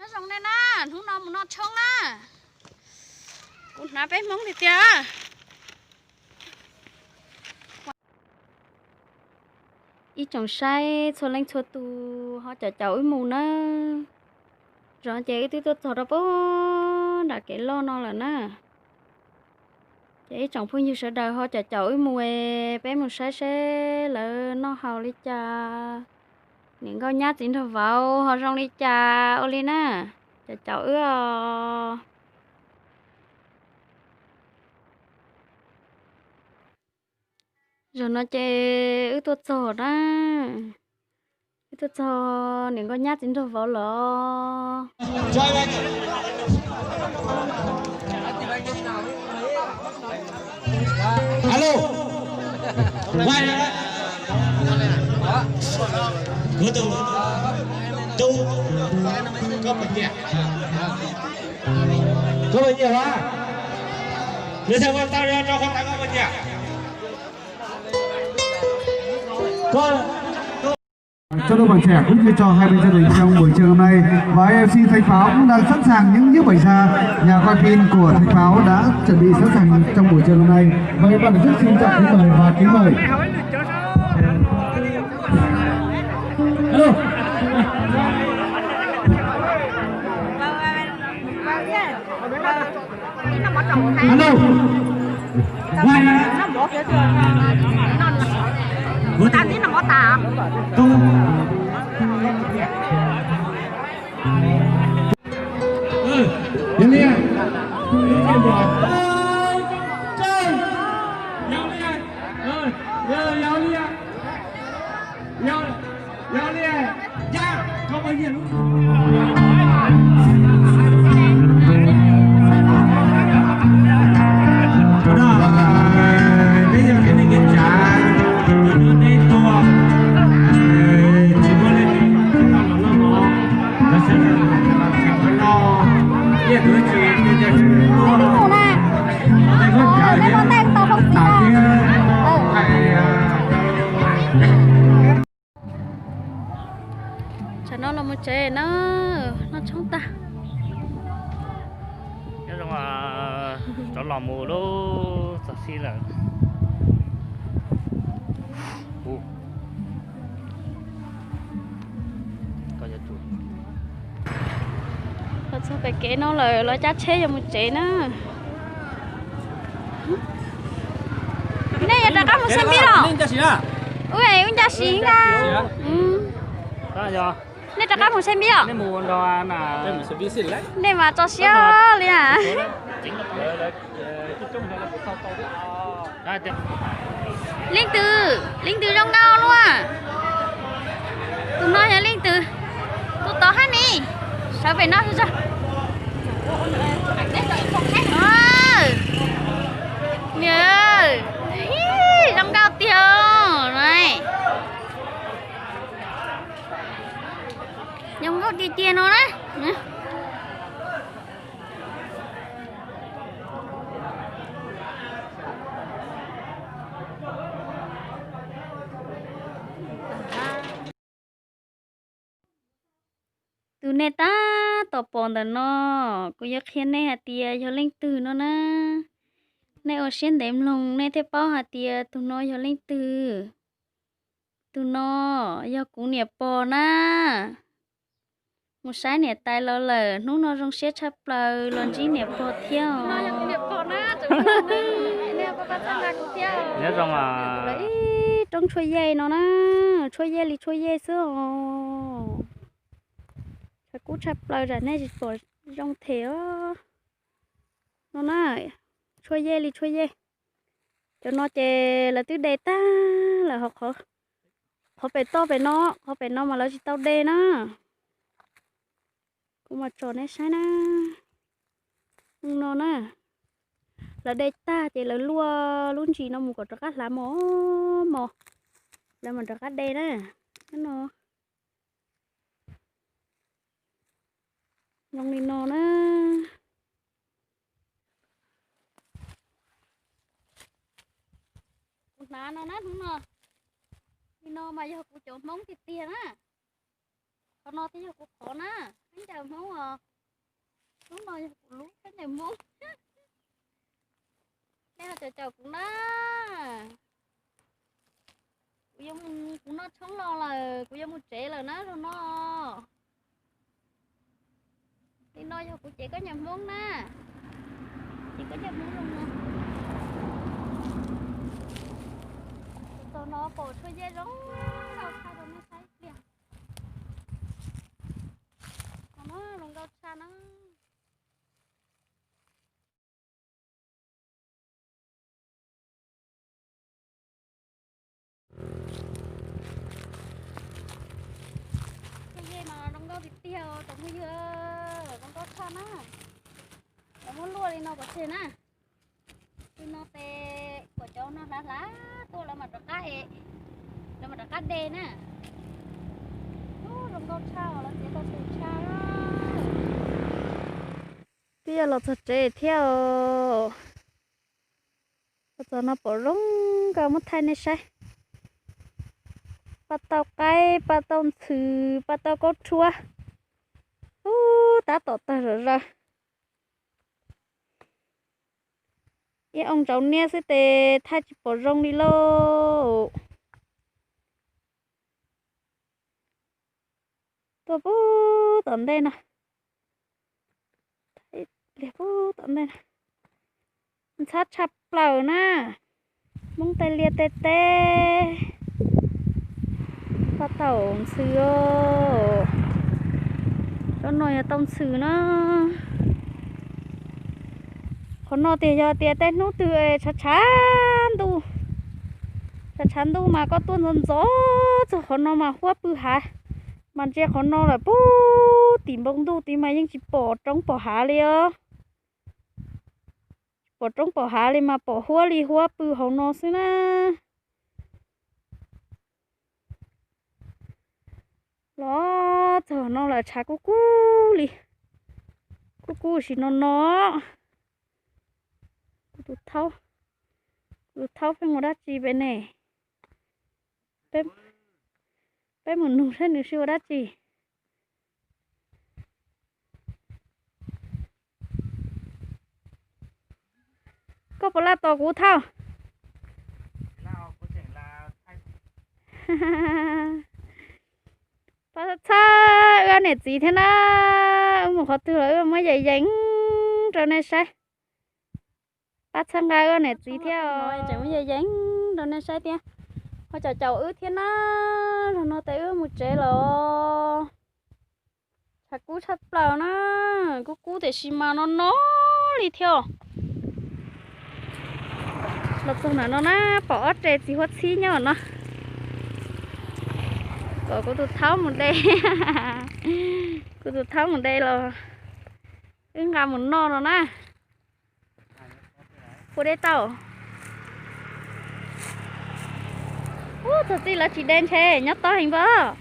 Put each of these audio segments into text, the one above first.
Nyob zoo nej na, hnub no mus noj tshoob na. Kuv hnav peb Hmoob tiag tiag. Ib tsoom saib txhua leej txhua tus ho caum caum wb mus na. Zaum no ces wb twb tuaj txog rau puag nram kev loj no lawm na. Ces ib tsoom phooj ywg sawv daws ho caum caum wb mus es peb mus saib seb lawv noj haus li cas. Niam nkauj nyab txiv nraug vauv ho zoo li cas ua li na. Caum caum wb os. Zaum no ces wb tuaj txog na. Wb tuaj txog niam nkauj nyab txiv nraug vauv los. Alo. Kuv tus tub, koj puas nyiam? Koj puas nyiam hov? Nws thaum koj tau rau koj tas koj puas nyiam? Cho đôi bạn trẻ cũng như cho hai bên gia đình trong buổi chiều hôm nay. Và ép xê Thạch Pháo cũng đang sẵn sàng những nhiếp ảnh gia, nhà quay phim của Thạch Pháo đã chuẩn bị sẵn sàng trong buổi chiều hôm nay. Và các bạn rất xin chào kính mời và kính mời. Hello. Hello. Ua, yog li, yog li, yog li, yog li. Peb yog kev neej kev tsav, peb tuaj, tsis muaj leej twg tau los noj mov, lawv sawv daws los noj, yeej tuav tsis, Tsam no los mus tsev na, noj tshoob tag. Nyob zoo, rov los mus lub txog xij lawm. Los txog pem kev no lawm los cab tsheb yuav mus tsev na. Nej yuav rov qab mus saib npib los? Ub, ub ncaj siv ntag. Nej rov qab mus saib npib os? Nej mas tso siab li as. Leej twg, leej twg zoo nkauj luaj? Tus no yog leej twg? Tus tod hab ni. Sawv pem no. Zoo nkauj tiag. Zoo nkauj tiag tiag no na. Tus nej tab tom pom ntawm no, kuv yuav qhia nej hais tias yog leej twg no na. Nej ua siab ntev mloog nej thiaj paub hais tias tus no yog leej twg. Tus no yog kuv niam pog na. Mus saib niam tais los lawm, hnub no zoo siab tshaj plaws los ntsib niam pog thiab os. Ib roob tshuaj yej no na, tshuaj yej li tshuaj yej xwb os. Tshav kub tshaj plaws tsam nej tsis pom zoo them os. No na, tshuaj yej li tshuaj yej. Cov no ces lawv twb de tag lawm, qhov pem toj pem no, qhov pem no mas lawv tsis tau de na. Kuv mam tsom nej saib na. No na, lawv de tag ces lawv luaj lub ntsis no mus kom rov qab hlav mos mos, lawv mam rov qab de na. No, zoo li no na. Kuv hnav no na hnub no. Li no mas yog kuv cov Hmoob tiag tiag na. Qhov no twb yog kuv qhov na, khaub ncaws Hmoob os. Lub no yog kuv lub khaub ncaws Hmoob. Nej ho caum caum kuv na. Kuv yuav mus, kuv noj tshoob los lawm, kuv yuav mus tsev lawm na zaum no. Li no yog kuv cev khaub ncaws Hmoob na. Cev khaub ncaws Hmoob zoo no. Txog no pom tshuaj yej zoo nkauj tshaj rau nej saib pliag. No zoo nkauj tshaj na. Tshuaj yej mas zoo nkauj tiag tiag os tsoom phooj ywg, zoo nkauj tshaj na. Lawv muab luaj li no pov tseg na. Li no ces kom cov no hlav hlav tuaj lawv mam rov qab, lawv mam rov qab de na. Ub, zoo nkauj tshaj os, lawv txiav tau tus tshaj. Twb yog los txog tsev thiab os. Los txog no pom zoo nkauj, muab thaij nej saib. Paj tauj qaib, paj tauj ntxhw, paj tauj kaub rhuab. Ub, tab tom tawg zom zaws. Ib oo ntsaum niab xwb ces thaij tsis pom zoo li lauj. Tuaj pub tom ntej no. Ib pliag pub tom ntej no. Ntxhab tshaj plaws na. Hmoob tej liaj tej teb. Paj tauj ntxhw os. Cov no yog tauj ntxhw na. Qhov no tias yog tias tej hnub twg tshav tshav ntuj, tshav tshav ntuj mas koj tuaj ntxov ntxov txog qhov no mas huab pw hav. Mas ntsia qhov no lawm pub tim npoo ntuj tid mas yeej tsis pom roob pom hav li os. Tsis pom roob pom hav li mas pom huab li huab pw hauv no xwb na. Los txog no lawm tshav kub kub li, kub kub sim no no. Kuv tus thaub, kuv tus thaub pheej ua dab tsi pem ne? Peb mus nug saib nws sib ua dab tsi. Koj puas laj tos kuv thaub? Pab txhawb wb ob niam txiv thiab na. Wb mus qhov twg los wb muab yees yees rau nej saib. Pab txhawb nqa wb ob niam txiv thiab os, tseem muab yees yees rau nej saib thiab. Ho caum caum wb thiab na. Zaum no tes wb mus tsev los. Tshav kub tshaj plaws na. Kub kub tiam sis mas no no li thiab. Los txog ntawm no na, pom ob re txiv huab txhib nyob no. Kom kuv tus thaub mus de, kuv tus thaub mus de los wb nqa mus noj no na. Puas de tau? Ub, txog txij lawv tsis de ntshe nyob tob heev npab.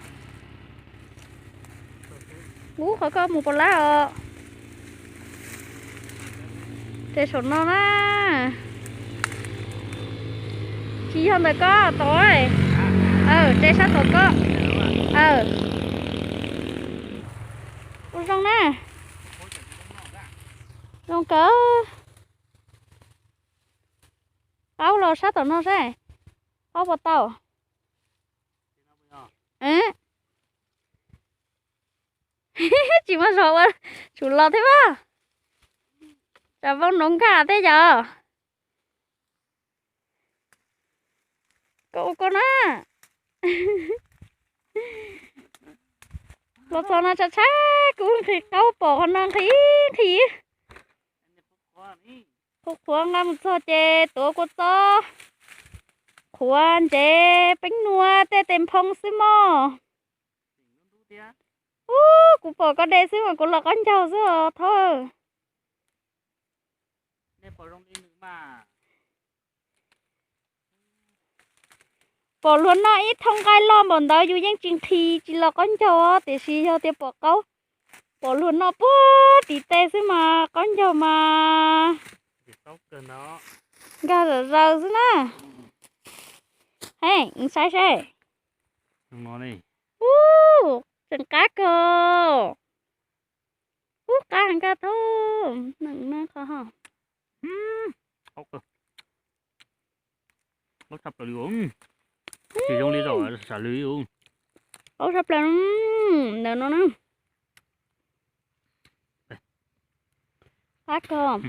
Ub, qhov koj mus puas lab os? Tsev saum no na. Tsis yog ntawm koj tod. Aw, tsev sab tom koj. Aw, ua zoo na. Zoo kawg. Qaub los sab tom no saib, qaub puas tau? Tsis muaj zog ua, tsum los thiab mas. Tsam vau nrov nkag thiab yom. Koj ua koj na. Los txog no tshav tshav kub nqhis qaub pom qhov no nqhis nqhis. Qhuav qhuav nqa mus txog ces tuav kua txob, qhuav ntsev peeb nuav tej tes nphoo xwb mog. Ub, kuv pom koj de xwb mas kuv los qaub ncaug xwb os thaub. Pom luag noj ib thooj nqaij loj npaum ntawd yus yeej tsis nqhis tsis los qaub ncaug os, tiam sis yog tias pom qaub, pom luag noj puag tim tej xwb mas qaub ncaug mas nkag zom zaws xwb na. He, saib seb. Ub, Tseem qab kawg. Ub, qab nkaj tau. Neem no qhov ho. Tsis zoo li zaum sam lwm. Qaub tshaj plaws ntawm no na. Qab kawg.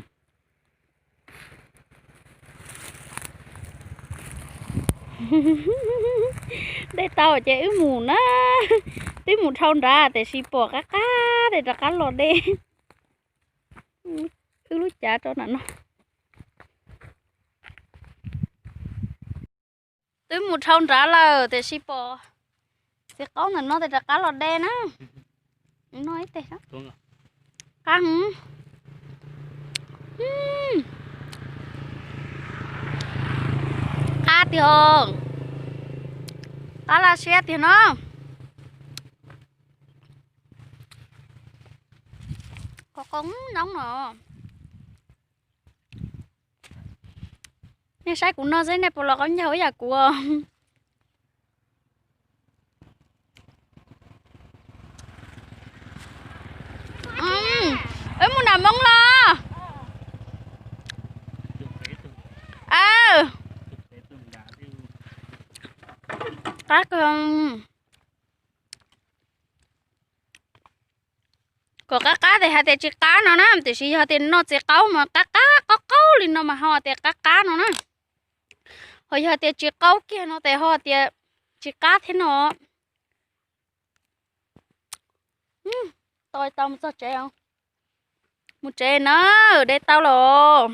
Dej tau ces wb mus na. Twb mus dhau nrad tiam sis pom qab qab tes rov qab los dej. Wb lub cav rau ntawm no. Twb mus dhau nrad lawm tiam sis pom txiv qaub ntawm no tes rov qab los de na. Noj ib teg. Qab heev. Qab tiag. Qab laj siab tiag no. Qhov qos noob no. Nej saib kuv noj xwb nej puas los qaub ncaug ib yam kuv? Wb mus nram Hmoob los. Qab kawg. Kom qab qab tes hais tias tsis qab no na, tiam sis yog tias noj txiv qaub mas qab qab qaub qaub li no mas ho tias qab qab no na. Ho yog tias tsis qaub kiag no tes ho tias tsis qab thiab no. Tau tau mus txog tsev. Mus tsev na, de tau los.